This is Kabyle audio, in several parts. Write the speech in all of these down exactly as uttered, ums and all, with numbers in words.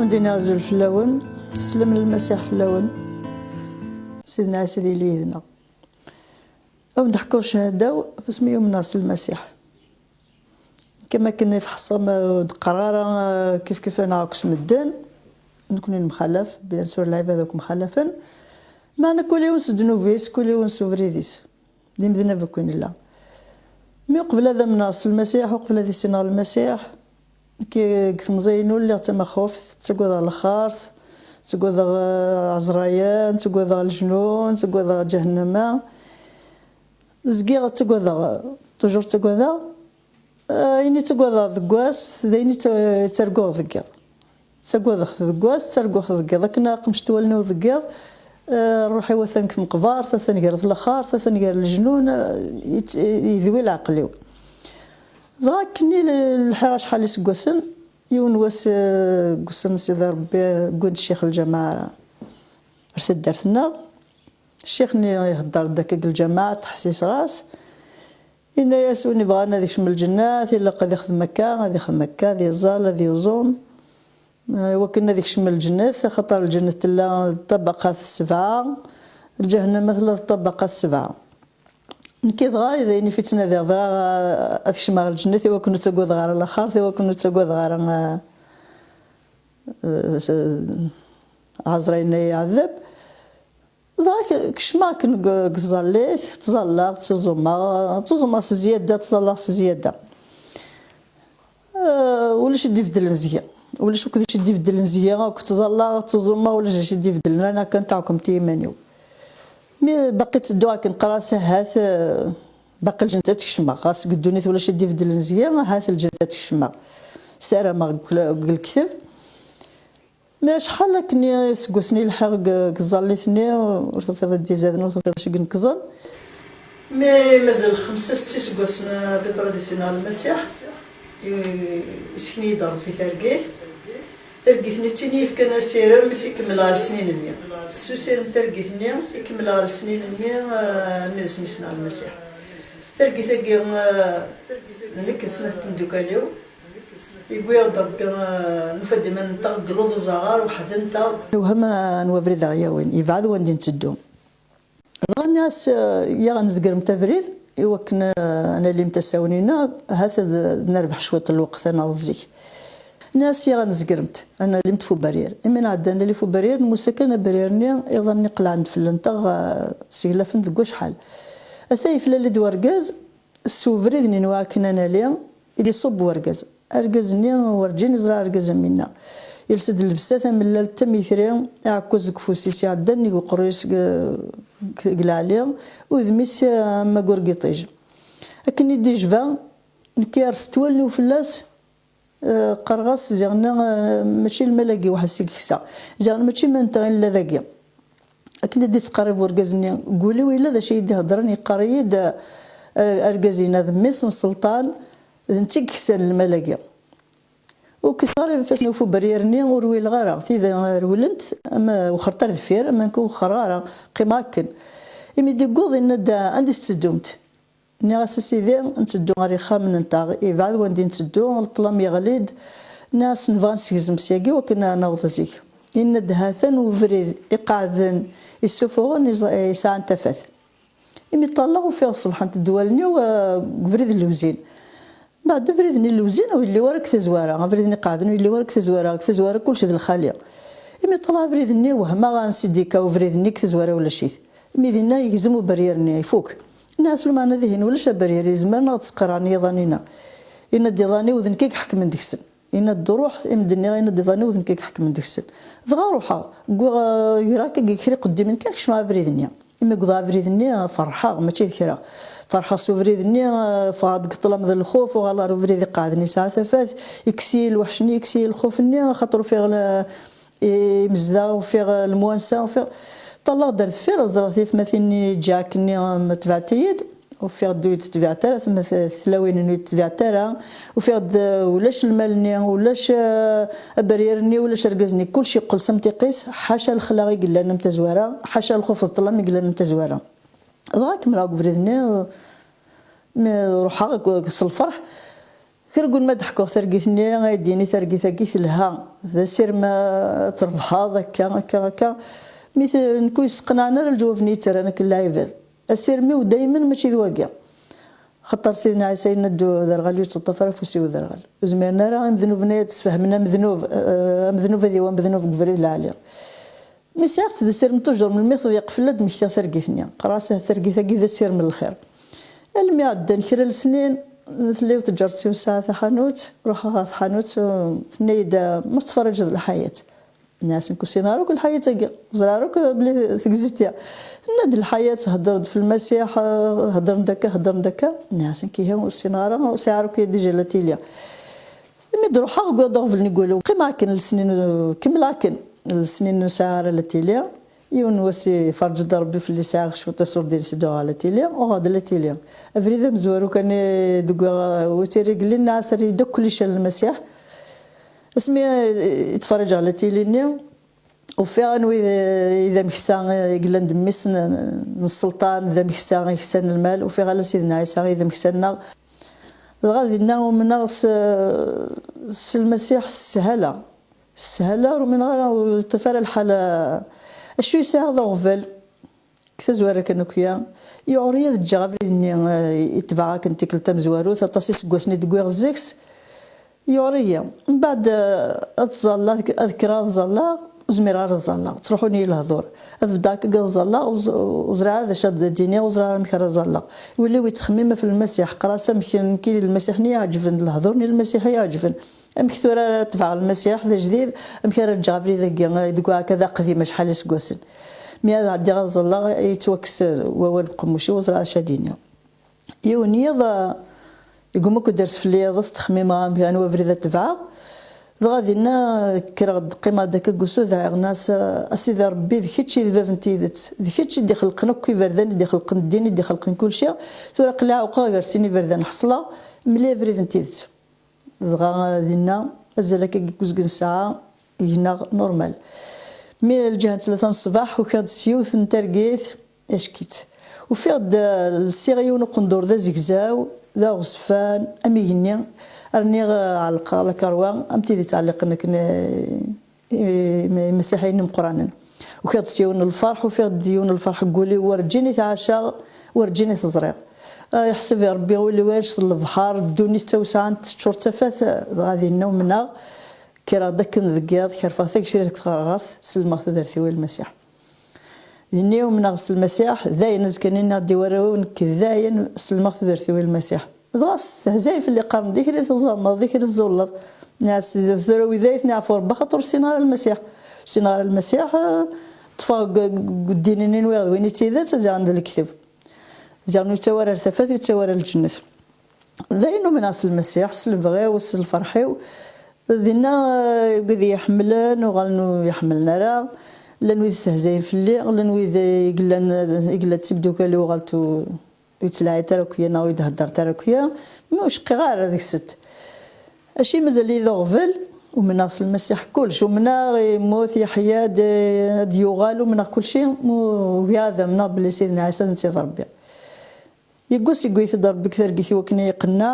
Ad d-iniɣ azul fell-awen, sslam n Lmasiḥ fell-awen. Sidna Ɛisa ad yili yid-neɣ. Ad wen-d-ḥkuɣ cchada-w ɣef wasmi umneɣ s Lmasiḥ. Kama akken i teḥṣam, ur d-qqareɣ ara, eh, kif kif neɣ akk s medden. Nekni nemxalaf, bien sûr, lɛibad akk mxalafen. Meɛna kul yiwen s ddnub-is, kul yiwen s ubrid-is. D imdanen akk i nella. Mi uqbel ad amneɣ s Lmasiḥ, uqbel ad issineɣ Lmasiḥ, nekk deg temẓi-inu lliɣ d tamaxuft, ttagadeɣ lxert, ttagadeɣ, eh, ɛezrayen, ttagadeɣ lejnun, ttagadeɣ ǧahennama. Zgiɣ ttagadeɣ, toujours ttagadeɣ. Eh, ayen i ttagadeɣ deg wass, d ayen i tt-, ttarguɣ deg yiḍ. Ttagadeɣ-t deg wass, ttarguɣ-t deg yiḍ. Akken aqemc twalniw deg yiḍ, eh, rruḥ-iw atan deg tmeqbert, atan gar lxert, atan gar lejnun, eh, yedwi leɛqel-iw. Dɣa akken i l-, lḥiɣ acḥal iseggasen, yiwen wass, eh, deg ussan n Sidi Ṛebbi, wwin-d ccix lǧameɛ ar taddart-nneɣ. Ccix-nni ihedder-d akka deg lǧameɛ, ttḥessiseɣ-as. Yenna-yas: "Win ibɣan ad ikcem lǧennet, ilaq ad ixdem akka, ad ixdem akka, ad iẓẓal, ad yuẓum, eh, iwakken ad ikcem lǧennet, axaṭer lǧennet tella d ṭṭabaqat sebɛa, lǧahennama tella d ṭṭabaqat sebɛa." Nekki dɣa, d ayen i ttnadiɣ, bɣiɣ, eh, ad kecmeɣ lǧennet, iwakken ur ttagadeɣ ara laxert, iwakken ur ttagadeɣ ara, eh, eh, ɛezrayen ay iɛeddeb. Dɣa k-, kecmeɣ akken deg, deg tẓallit, ttẓallaɣ, ttuẓumeɣ, ttuẓumeɣ s zzyada, ttẓallaɣ s zzyada. Eh, ulac i d-ibeddlen zgi. Ulac akk d acu i d-ibeddlen zgi, akk ttẓallaɣ, ttuẓumeɣ, ulac d acu i d-ibeddlen, ana kan taɛkemt i yiman-iw. Mi baqi ttedduɣ akken qqareɣ-as ahat, eh, baqi lǧennet ad tt-kecmeɣ, ɣas deg ddunit ulac i d-ibeddlen zgi, ahat lǧennet ad tt-kecmeɣ. Ssarameɣ deg, deg lekdeb. Mi acḥal akken iseggasen i lḥiɣ deg, deg tẓallit-nni, ur tufiḍ i d-izaden, ur tufiḍ acu i inekkẓen. Mi mazal xemsa, setta iseggasen, eh, à peu près ad issineɣ Lmasiḥ, i-, yessken-iyi-d Ṛebbi targit. Targit-nni d tin i yefkan asirem i s-ikemmel ɣer lesnin-nni. S usirem n targit-nni i kemmleɣ ɣer lesnin-nni, eh, armi d asmi ssneɣ Lmasiḥ. Targit-agi, eh, d nekk d snat n tmeddukal-iw. Yewwi-aɣ-d Ṛebbi, eh, nufa-d iman-nteɣ deg luḍ uzaɣar weḥd-nteɣ. Newhem anwa abrid aɣ-yawin, yebɛed wanda i netteddu. Dɣa nniɣ-as, eh, yaɣ nezgremt abrid i wakken, eh, ad nalimt asawen-inna, ahat ad, ad nerbeḥ cwiṭ n lweqt ad naweḍ zik. Nniɣ-as yaɣ nezgremt, ad nalimt fu barrière. Imi nɛedda ad nali fu barrière, nmusa kan abarrière-nni, iḍan-nni qelɛen-d fell-nteɣ, eh, seglafen deg wacḥal. Ata yeflali-d wergaz, s ubrid-nni n wakken ad nali, i d-iṣubb wergaz. Argaz-nni werǧin iẓra argaz am winna. Yelsa-d llebsa tamellalt d tamitri, aɛekkaz deg ufus-is iɛeddan nnig uqerruy-is deg, deg, deg lɛali, udem-is am aggur n yiṭij. Akken i d-ijba, nekk yerset wallen-iw fell-as, eh, qqareɣ-as, ziɣen, eh, mačči lmal-agi weḥd-s i yeksa. Ziɣen mačči iman-nteɣ i nella dagi. Akken i d-ittqerrib urgaz-nni, deg wul-iw yella d acu i yi-d-iheddren, yeqqar-iyi-d, eh, argaz-inna d mmi-s n sselṭan, d netta i yeksan lmal-agi. Ur kkseɣ ara ifassen-iw f ubarrier-nni, ur wileɣ ara. Tida rewlent, ama wexxert ar deffir, ama nekk ur wexxreɣ ara, qqimeɣ akken. Imi d-yewweḍ, yenna-d: "Anda i tetteddumt?" Nniɣ-as: "A Sidi, netteddu ɣer yixxamen-nteɣ, yebɛed wanda i netteddu, ṭṭlam yeɣli-d." Nniɣ-as: "Nebɣa ad nesgzem syagi wakken ad naweḍ zik." Yenna-d: "Ha-t-an ubrid iqeɛden, issufuɣen, iẓ-, yesɛan tafat." Imi ṭṭalleɣ, ufiɣ ṣebḥent-d wallen-iw, eh, deg ubrid n lewzin. Mbeɛd abrid-nni n lewzin ur yelli ara deg tazwara, abrid-nni iqeɛden ur yelli ara deg tazwara, deg tazwara kullec d lxali. Imi ṭṭleɣ abrid-nni, wehmeɣ ansi d-yekka ubrid-nni, deg tazwara ulac-it. Imi dinna yegzem ubarrier-nni, ifuk. Nniɣ-as: "Lameɛna dihin ulac abarrier, yezmer ad ɣ-d-sqerɛen yiḍan-inna." Yenna-d: "Iḍan-iw d nekk i iḥekmen deg-sen." Yenna-d: "Ruḥ." Imi d-nniɣ yenna-d: "Iḍan-iw d nekk i iḥekmen deg-sen." Dɣa ruḥeɣ, wwiɣ, eh, greɣ akka deg kra iqeddimen kan, kecmeɣ abrid-nni. Imi wwḍeɣ abrid-nni, eh, ferḥeɣ, mačči d kra. Ferḥeɣ s ubrid-nni, eh, ffɣeɣ-d deg ṭṭlam d lxuf, uɣaleɣ ɣer ubrid iqeɛden yesɛa tafat, yekkes-iyi lweḥc-nni, yekkes-iyi lxuf-nni, axaṭer ufiɣ l-, imezdaɣ, ufiɣ lemwansa, ufiɣ. Ṭṭalleɣ-d ar deffir, ẓriɣ tiyetmatin-nni Jack-nni, em, tebɛent-iyi-d. Ufiɣ-d ur yi-d-tebɛent ara, tma-, t-, tlawin-nni ur yi-d-tebɛent ara. Ufiɣ-d, eh, ulac lmal-nni, ulac, eh, abarrier-nni, ulac argaz-nni. Kullec yeqqel s amtiq-is, ḥaca lexla i yellan am tazwara, ḥaca lxuf d ṭṭlam i yellan am tazwara. Dɣa kemmleɣ deg ubrid-nni, eh, mi ruḥeɣ deg, s lferḥ. Kra n win ma d-ḥkuɣ targit-nni, ay d-yini targit-agi telha, d asirem ad trebḥeḍ, akka, akka, akka. Mi t-, nekk ur yesseqnaɛen ara lǧwab-nni yettarran akken lɛibad. Asirem-iw daymen mačči d wagi. Xaṭer Sidna Ɛisa yenna-d, uderɣal ur yettaṭṭaf ara afus-iw uderɣal. Ur zmiren ara imednuben ad d-sfehmen amednub, eh, amednub ad iwan amednub deg ubrid lɛali. Mi sɛiɣ-tt d asirem tujur, melmi teḍyeq fell-i ad d-mmektiɣ targit-nni. Qqareɣ-as ahat targit-agi d asirem n lxir. Almi ɛeddan kra n lesnin, tella yiwet n tǧaret-iw tesɛa taḥanut, ruḥeɣ ɣer tḥanut, eh, tenna-yi-d, "Ma tettferriǧeḍ Lḥayat?" Nniɣ-as, "Nekk ur ssineɣ ara akk Lḥayat-agi, ur ẓriɣ ara akk belli tegzit ya." Tenna-d, "Lḥayat heddren-d f Lmasiḥ, eh, heddren-d akka, heddren-d akka." Nniɣ-as, "Nekk ihi ur ssineɣ ara, ur sɛiɣ ara akk déjà la télé." Imi d-ruḥeɣ, wwiɣ-d aɣbel-nni n wulawen. Qqimeɣ akken lesnin, eh, kemmleɣ akken lesnin ur sɛiɣ ara la télé. Yiwen n wass iferǧ-d Rebbi fell-i, sɛiɣ cwiṭ iṣurdiyen, sduɣeɣ la télé, uɣeɣ-d la télé. Abrid amezwaru kan i d-wwiɣ, eh, wi tt-irreglen, nniɣ-as, "Err-iyi-d akk kullec n Lmasiḥ." Asmi, eh, i ttferriǧeɣ la télé-nni, ufiɣ anwa i d, i d ameksa, eh, i yellan d mmi-s n, n sselṭan, d ameksa i yeksan lmal, ufiɣ ala Sidna Ɛisa i d ameksa-nneɣ. Dɣa dinna umneɣ s, s Lmasiḥ s sshala. S sshala, ur umineɣ ara, ur ṭṭif ara lḥal. Acu i sɛiɣ d aɣbel? Deg tazwara kan akya, yuɛer-iyi ad ǧǧeɣ abrid-nni, eh, i tebɛeɣ akken tikkelt tamezwarut, aṭas iseggasen i d-wwiɣ zik-s, yuɛer-iyi. Mbeɛd, eh, ad ẓalleɣ, ad kkreɣ ad ẓalleɣ, ur zmireɣ ara ad ẓalleɣ, ttruḥun-iyi lehdur. Ad beddeɣ akka ad ẓalleɣ, ur ẓ-, ur ẓriɣ ara d acu ad d-iniɣ, ur ẓriɣ ara amek ara ẓalleɣ. Wul-iw yettxemmim ɣef Lmasiḥ, qqareɣ-as, "Amek nekkini Lmasiḥ-nni i yi-ɛeǧben, lehdur-nni n Lmasiḥ i yi-ɛeǧben. Amek tura ara tebɛeɣ Lmasiḥ d ajdid? Amek ara ǧǧeɣ abrid-agi i d-wwiɣ akka d aqdim acḥal iseggasen?" Mi ad ɛeddiɣ ad ẓalleɣ, yettwakkes wawal n uqemmuc-iw, ur ẓriɣ acu ad d-iniɣ. Yiwen yiḍ, ah, yegguma akk dders fell-i, yeḍs ttxemmimeɣ amek, anwa abrid ad tebɛeɣ. Dɣa dinna kkreɣ-d, qqimeɣ-d akka deg usu, dɛiɣ, nniɣ-as, "A Sidi Ṛebbi, d kečč i d bab n tidet, d kečč i d-ixelqen akk iberdan, i d-ixelqen ddin, i d-ixelqen kulci. Tura aql-i ɛewqeɣ gar sin iberdan, ḥeṣleɣ, mel-iyi abrid n tidet." Dɣa dinna, azal akka deg uzgen ssaɛa, gneɣ normal. Mi lǧiha n tlata n ṣṣbeḥ, ukiɣ-d s yiwet n targit, acek-itt. Ufiɣ-d, eh, lsiɣ yiwen uqendur d azegzaw, d aɣezfan, am igenni, rniɣ, eh, ɛelqeɣ lakarwa, am tid yettɛelliqen akken, eh, i-, i-, imasiḥiyen imeqqranen. Ukiɣ-d s yiwen n lferḥ, ufiɣ-d yiwen n lferḥ deg wul-iw, werǧin i t-ɛaceɣ, werǧin i t-ẓriɣ. Ah, yeḥseb Rebbi ul-iw anect n lebḥer, ddunit d tawesɛant, teččur d tafat, dɣa dinna umneɣ, kkreɣ-d akken deg yiḍ, kerfeɣ tagecrirt deg tɣerɣert, sellmeɣ tudert-iw i Lmasiḥ. Dinna i umneɣ s Lmasiḥ, dayen azekka-nni nniɣ-d i warraw-iw, nekk dayen sellmeɣ tudert-iw i Lmasiḥ. Dɣa stehzayen fell-i, qqaren-d, "Di kra i tuẓameḍ, di kra i tẓulleḍ." Nniɣ-as, "Tura widay ten-iɛfu Rebbi, axaṭer ur ssineɣ ara Lmasiḥ. Ur ssineɣ ara Lmasiḥ, eh, ṭṭfeɣ deg, deg, deg ddin-nni nwiɣ d win i d tidet, ad ziɣen d lekdeb. Ziɣen ur yettawi ara ar tafat, ur yettawi ara ar lǧennet." Dayen umneɣ s Lmasiḥ, s lebɣi-w, s lferḥ-iw. Dinna, eh, wid i yi-ḥemmlen, uɣalen ur yi-ḥemmlen ara. Llan wid stehzayen fell-i, llan wid i yellan, i yella d timdukal-iw, uɣalent ur, ur yettlaɛi ara akk-ya, neɣ ur yi-d-heddrent ara akk-ya. Ma ur cqiɣ ara deg-sent. Acimi mazal-iyi d aɣbel, umneɣ s Lmasiḥ kullec. Umneɣ yemmut, yeḥya-d, ad d-yuɣal, umneɣ kulci. Ugiɣ ad amneɣ belli Sidna Ɛisa d netta i d Ṛebbi. Yiwwas yewwi-t-id Ṛebbi deg targit i wakken ad iyi-iqenneɛ,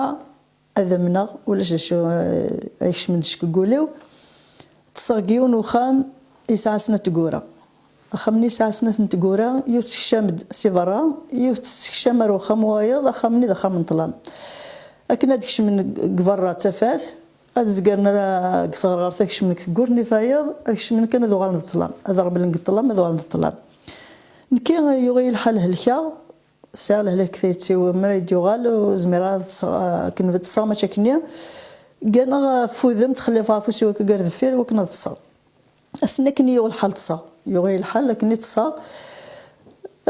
ad amneɣ, ulac d acu, eh, ay kecmen-d ccek deg wul-iw. Ṭṭseɣ deg yiwen uxxam yesɛa snat tgura. Axxam-nni yesɛa snat n tgura, yiwet tekcam-d si berra, yiwet tessekcam ar uxxam wayeḍ, axxam-nni d axxam n ṭṭlam. Akken ad d-kecmen deg berra d tafat, ad zgaren ara deg tɣerɣert, ad kecmen deg tewwurt-nni tayeḍ, ad kecmen kan ad uɣalen d ṭṭlam, ad remmlen deg ṭṭlam, ad uɣalen d ṭṭlam. Nekki yuɣ-iyi lḥal helkeɣ, sɛiɣ lehlak tayet-iw, mi ara d-yuɣal, ur zmireɣ ad ṭṭseɣ, akken ṭṭseɣ mačči akkenni. Gganeɣ ɣef wudem, ttxelliṣeɣ afus-iw akka gar deffir, i wakken ad ṭṭseɣ. Ass-nni akken i yuɣ lḥal ṭṭseɣ. Yuɣ-iyi lḥal akken i ṭṭseɣ.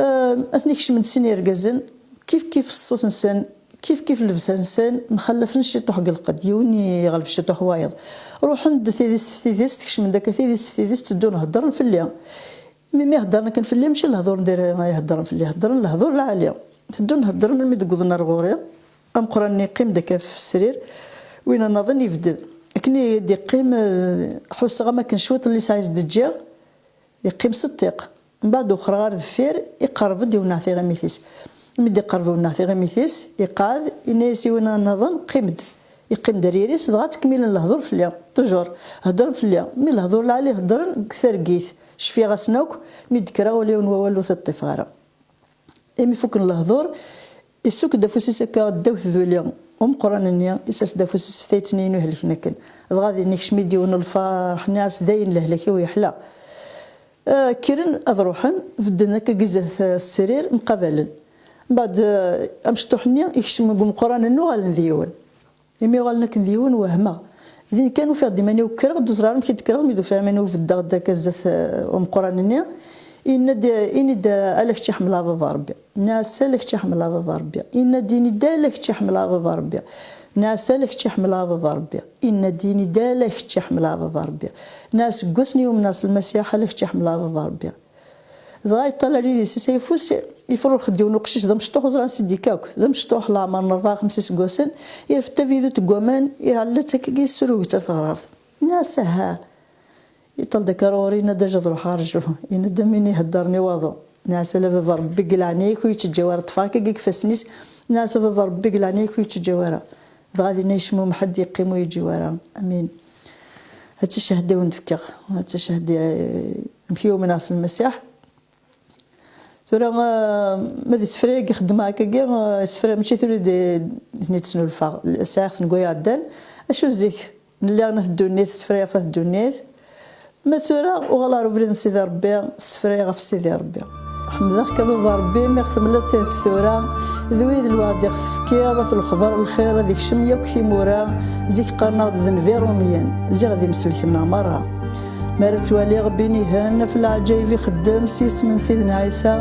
Ehm, atni kecmen-d sin yergazen, kif kif ṣṣut-nsen, kif kif llebsa-nsen, mxallafen ciṭuḥ deg lqedd, yiwen yeɣleb ciṭuḥ wayeḍ. Ruḥen-d tidist f tidist, kecmen-d akka tidist f tidist, tteddun heddren fell-i. Imi mi heddren akken fell-i, mačči lehdur n diri i heddren fell-i, heddren lehdur lɛali. Teddun heddren almi d-wwḍen ar ɣur-i. Ameqqran-nni yeqqim-d akka f srir, win nniḍen yebded. Akken i d-yeqqim, eh, ḥusseɣ am akken cwiṭ n lisaɛ i s-d-ǧǧiɣ, yeqqim s ṭṭiq. Mbeɛd wexreɣ ar deffir, iqerreb-d iwenneɛ tiɣimit-is. Mi d-iqerreb iwenneɛ tiɣimit-is, iqeɛɛed, yenna-yas i win nniḍen, "Qqim-d." Yeqqim derriyer-is, dɣa ttkemmilen lehdur fell-i. Toujours heddren fell-i. Mi lehdur lɛali heddren deg targit, cfiɣ-asen akk. Mi d-kkreɣ, ula yiwen wawal ur t-ṭṭifeɣ ara. Imi fukken lehdur, issuk-d afus-is akka ddaw tduli umeqqran-nni, isers-d afus-is ɣef tayet-nni-inu ihelken akken. Dɣa din ikcem-id yiwen lferḥ, nniɣ-as: "Dayen lehlak-iw yeḥla." Ah, kkren ad ruḥen, bedden akka deg zdat, ah, srir, mqabalen. Mbeɛd, ah, amecṭuḥ-nni ikcem deg umeqqran-nni, uɣalen d yiwen. Imi uɣalen akken d yiwen, wehmeɣ. Din kan ufiɣ-d iman-iw kkreɣ-d, ur ẓriɣ ara amek i d-kkreɣ, mi d-ufiɣ iman-iw beddeɣ-d akka zdat, eh, umeqqran-nni. Yenna-d, ini-d, "Ala kečč i ḥemmleɣ a baba Rebbi." Nniɣ-as: "Ala kečč i ḥemmleɣ a baba Rebbi." Yenna-d, "Ini-d ala kečč i ḥemmleɣ a baba Rebbi." Nniɣ-as: "Ala kečč i ḥemmleɣ a baba Rebbi." Yenna-d, "Ini-d ala kečč i ḥemmleɣ a baba Rebbi." Nniɣ-as: "Seg wasmi umneɣ s Lmasiḥ, ala kečč i ḥemmleɣ a baba Rebbi." Dɣa yeṭṭalal yid-s ayeffus, yefrurx-d yiwen uqcic d amecṭuḥ, ur ẓriɣ ansi d-yekka akk. D amecṭuḥ, leɛmer n rebɛa xemsa iseggasen, irfed tabidut n waman, iɛella-tt akkagi, yessurug-itt ar teɣrart. Nniɣ-as: "Aha." Yeṭṭal-d akka ar ɣur-i, yenna-d: "Ajj ad ruḥeɣ, rju." Yenna-d: "Am win iheddren i waḍu." Nniɣ-as: "Ala baba Rebbi, deg leɛnaya-k ur yi-ttǧaw ara, ṭṭfeɣ akkagi deg ifassen-is." Nniɣ-as: "A baba Rebbi, deg leɛnaya-k ur yi-ttǧaw ara." Dɣa dinna yecmumeḥ-d, yeqqim ur yeǧǧiw ara. Amin. Ha-tt-a ccahda i wen-d-fkiɣ, ha-tt-a ccahda, eh, amek i umneɣ s Lmasiḥ. Tura, eh, ma d isefra-agi xeddmeɣ akkagi, eh, isefra mačči tura i d-, i ten-id-snulfaɣ. Sɛiɣ-ten deg wayen iɛeddan. Acu zik, nella ɣef ddunit, sefrayeɣ ɣef ddunit. Ma tura, uɣaleɣ ɣer ubrid n Sidi Rebbi, sefrayeɣ ɣef Sidi Rebbi. Ḥemdeɣ-k a baba Rebbi, mi ɣ-temliḍ tidet tura, d wid lweɛd i ɣ-tefkiḍ, ɣef lexbar n lxir ad ikcem yakk timura. Zik qqaren-aɣ-d d nnbi Ṛumyen, ziɣ d imselken-nneɣ merra. Mi ara ttwaliɣ Binihen ɣef leɛǧayeb ixeddem s yisem n Sidna Ɛisa,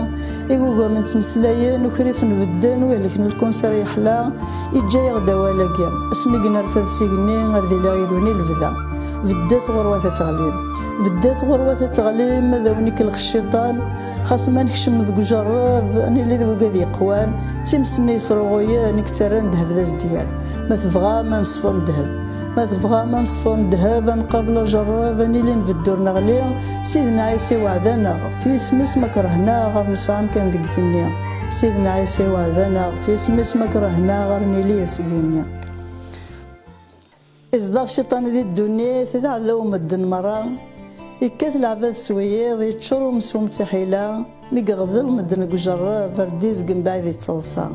igugamen ttmeslayen, ukrif n bedden, u ihlek n lkunsir yeḥla, iǧǧa-yaɣ-d awal-agi. Asmi i nerfed s igenni, ar d iliɣ yid-wen i lebda. Beddet ɣurwat ad teɣlim. Beddet ɣurwat ad teɣlim, ad awen-ikellex cciṭan. Xas ma nekcem deg ujerreb, ad nili d wigad yeqwan, d times-nni yesruɣuyen i yettarran ddheb d azedgan. Ma tebɣam ad neṣfu am ddheb. Ma tebɣam ad neṣfu am ddheb, ad nqabel ajerreb, ad nili nbeddu ur neɣli. Sidna Ɛisa iweɛd-aneɣ, f yisem-is ma kerhen-aɣ, ar nesɛu amkan deg igenni. Sidna Ɛisa iweɛd-aneɣ, f yisem-is ma kerhen-aɣ, ar nili deg igenni. Izdeɣ cciṭan di ddunit, d aɛdaw n medden merra. Yekkat leɛbad s wiyiḍ, yeččur umeswem d tiḥila. Mi yeɣdel medden deg ujerreb, ar d-izgem mbeɛd yettaḍsa.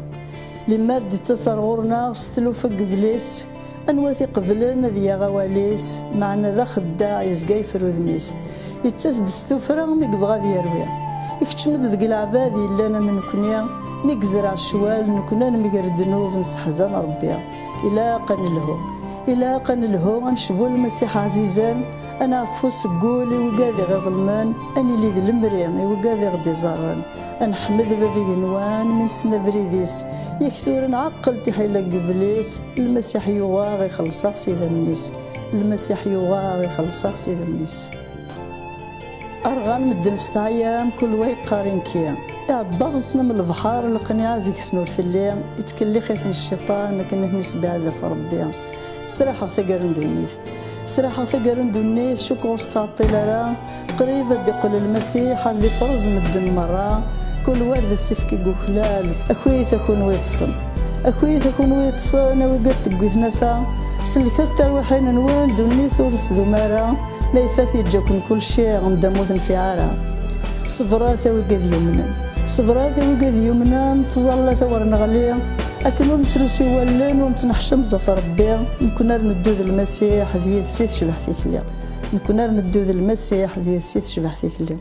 Limer d-ittas ar ɣur-neɣ s tlufa n yeblis, anwa t-iqeblen ad yaɣ awal-is, meɛna d axeddaɛ yezga yeffer udem-is. Yettas-d s tuffra mi yebɣa ad yerwi. Ikeččem-d deg leɛbad yellan am nekni, mi yezreɛ ccwal, nekni ad nemger ddnub, nesseḥzan Rebbi. Ilaq ad nelhu. Ilaq ad nelhu, ad necbu Lmasiḥ ɛzizen, ad nɛeffu seg wul i wigad i ɣ-iḍelmen, ad nili d lemri i wigad i ɣ-d-iẓerren. Ad neḥmed Bab igenwan mi nessen abrid-is. Yak tura nɛeqqel tiḥila n yeblis, Lmasiḥ yuɣ-aɣ ixelleṣ-aɣ s idammen-is. Lmasiḥ yuɣ-aɣ ixelleṣ-aɣ s idammen-is. Rɣan medden f ssɛaya, mkul wa yeqqar i nekki. Iɛebbaḍ-nsen am lebḥer, leqniɛa deg-sen ur telli, ittkellix-iten cciṭan akken ad ten-isbeɛd ɣef Rebbi. Sraḥeɣ taggara n ddunit. Sraḥeɣ taggara n ddunit, cukkeɣ ur tettɛeṭṭil ara. Qrib ad d-iqqel Lmasiḥ, ad d-ifreẓ medden merra. Kul wa d asefk i yuklal. Akuyt a kunwi yeṭṭsen. Akuyt a kunwi yeṭṭsen, a wigad tewwi tnafa. Sellket tirwiḥin-nwen, ddunit ur tdum ara. Ma ifat yeǧǧa-ken kulci, anda ur tenfiɛ ara. Ṣebret a wigad yumnen. Ṣebret a wigad yumnen, ttẓallat a wer neɣli. Akken ur nesrusuy wallen, ur nettneḥcam zdat Rebbi, nekkni ar neddu d Lmasiḥ, d yid-s i tecbeḥ tikli. Nekkni ar neddu d Lmasiḥ, d yid-s i tecbeḥ tikli.